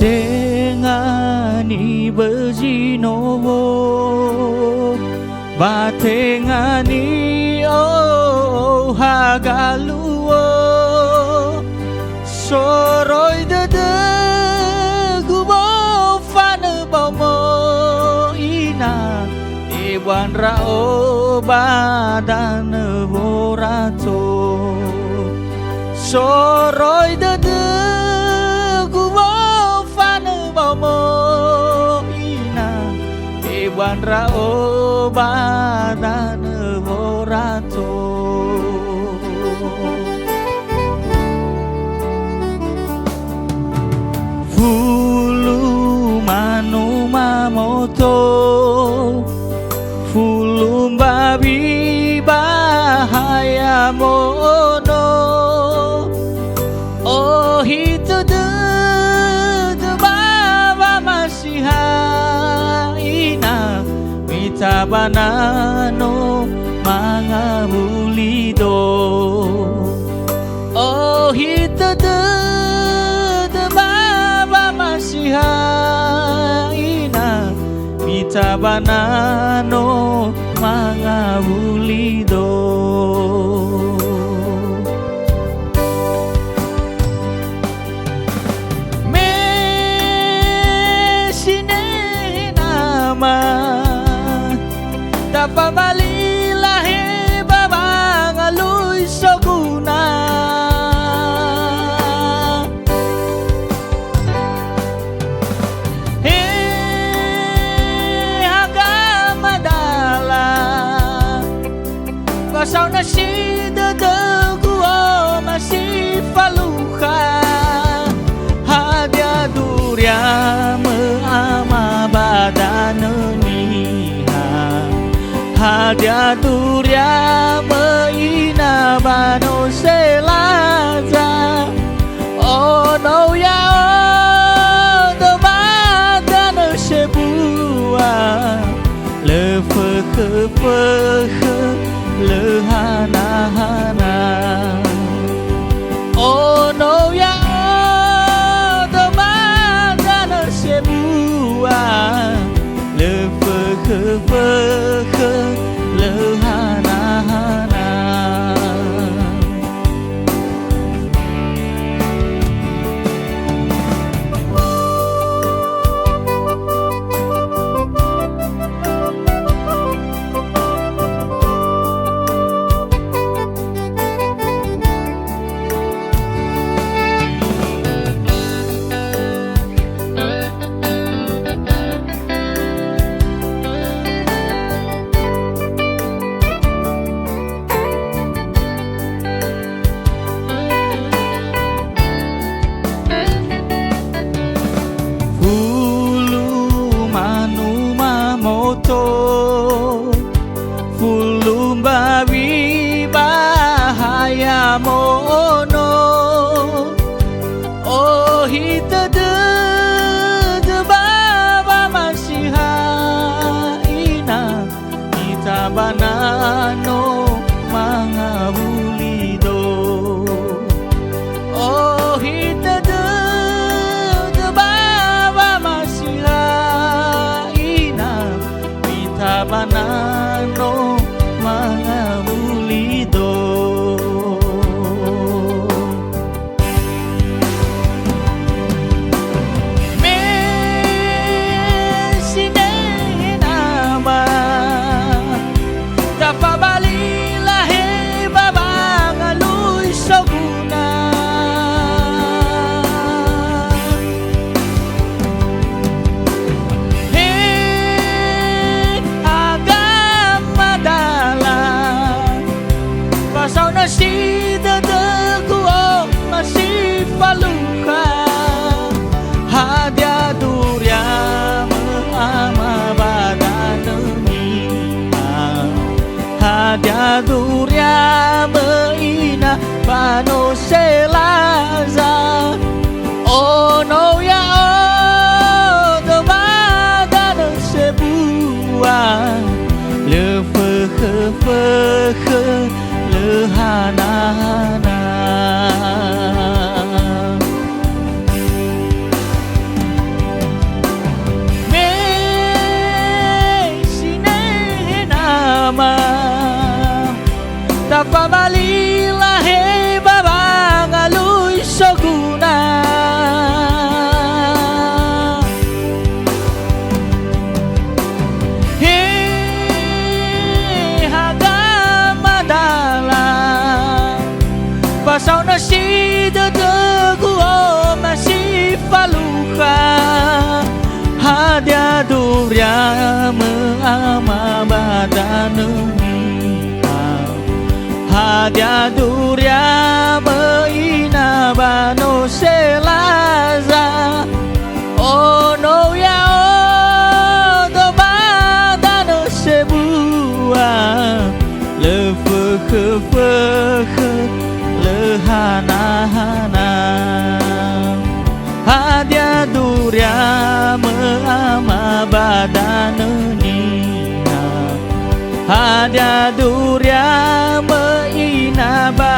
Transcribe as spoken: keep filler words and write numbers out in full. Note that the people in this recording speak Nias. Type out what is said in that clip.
Tenga nibözi nowo, ba tenga ni'oha galuo. Soroi dödögu wofanö ba omo ina, ebua ndra'o ba danö worato. Soroi dödögu wofanö ba omo ina, ebua ndra'o ba danö worato. Fulu manu mamoto, fulu mbawi ba haya mono. Ohitö dödö ba wamasiha ina, mita ba nano mangawuli do. Ohitö dödö ba wamasiha ina, mita ba nano mangawuli do. Me sinehe nama, tafabali lahe ba wangalui soguna. He hagamadala, fasaonasi dödögu omasi falukha. Hadia duriamö ama ba danö niha? Hadia duriamö ina ba no selaza? Ono ya'odo ba danö sebua, lö fökhö-fökhö, lö hana-hana. Ono ya'odo ba danö sebua, lö fökhö-fökhö, lö hana-hana. Ama ba danö niha. Hadia duria möi ina ba no selaza. Ono ya'odo ba danö sebua. Lö fökhö-fökhö, lö hana-hana. Hadia duria möi ama ba danö niha. Hadia duria möi ina ba